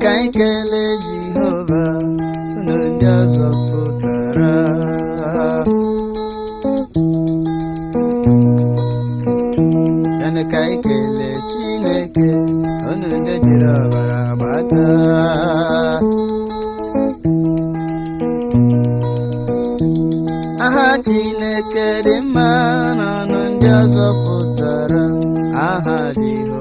Ka anyị kelee Jehova, unu ndị ọzọ pụtara. Bịanụ ka anyị kelee Chineke, unu ndị jiri ọbara gbata. Aha Chineke dị mma n'ọnụ ndị ọzọ pụtara. Aha Jehova.